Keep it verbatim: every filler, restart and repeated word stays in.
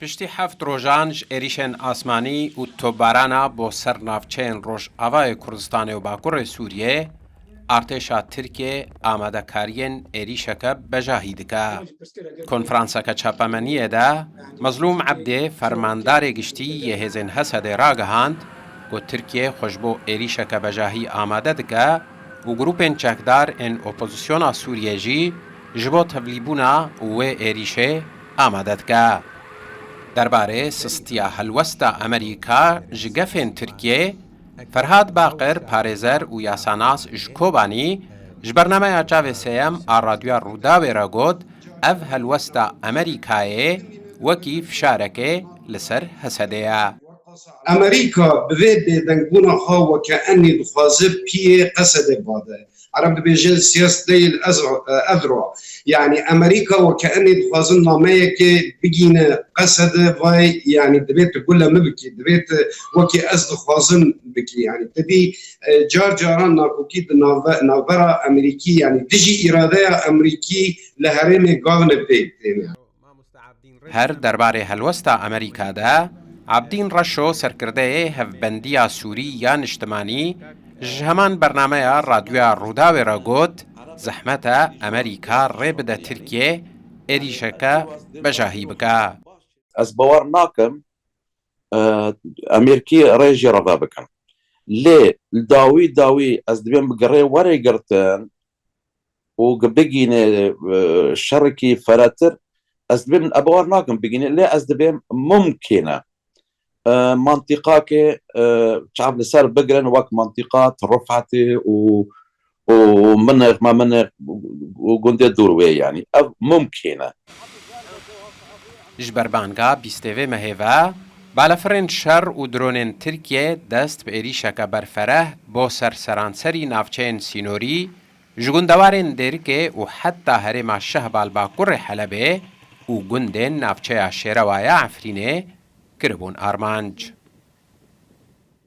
Piştî heft rojan ji êrîşên asmanî û topbarana bo ser navçeyên Rojavayê Kurdistanê û Bakurê Sûriyê, artêşa Tirkiyê amadekariyên êrîşeke bejahî dike. Konferanseke çapemeniyê de Mezlûm Ebdê, fermandarê giştî yê hêzên Hesedê ragihand ku Tirkiye xwe ji bo êrîşeke bejahî amade dike û grûpên çekdar ên opozisyona Sûriyê jî ji bo tevlîbûna wê êrîşê amade dike. Derbarê sistiya helwesta Amerîka ji gefên Tirkiyê, Ferhad Baqir, parêzer û yasanas ji Kobanî, ji bernameya Çavê Sêyem a Radyoya Rûdawê re got, ev helwesta Amerîkayê wekî fişarekê li ser Hesedê ye. Amerîka bi vê bêdengbûna xwe weke enî dixwaze piyê Qesedê bade. Ereb dibêjin siyas deyl ezra, ezra. Yani Amerîka weke enî dixwazin nameyekê bigîne Qesede vay, yani divê tu gule min bikî, divê tu wekî ez dixwazim bikî. Yani te dî, e, car caran nakokî di navbe-, navbera Amerîkî, yani dijî îradeya Amerîkî li herêmê gavine pê têne. Her derbarê helwesta Amerîka de, Abdîn Reşo, serkirdeyê Hevbendiya Sûrî ya Niştimanî, ji heman bernameya Radyoya Rûdawê re got, zehmet e Amerîka rê bide Tirkiye êrîşeke bejahî bike. Ez bawer nakim, e, Amerîkî rê jê re vebikin. Lê li dawî dawî ez dibêm bi girê were girtin, û gi-, bigîne, e, şerekî feretir, ez dibêm, ez bawer nakim bigîne, lê ez dibêm mumkîn e. E, mantîqakê, e, çav li ser bigirin wek mantîqa Tirûfetê û, û Minix, me Minix û gundê dûr wê, yanî ev mumkîn e. Ji ber banga bîstê vê mehê ve, balefirên şer û dronên Tirkiye dest bi êrîşeke berfereh bo ser seranserî navçeyên sînorî, ji gundewarên Dêrikê û heta herêma Şehba li bakurê Helebê û gundên navçeya Şêrewa ya Efrînê kiribûn armanc.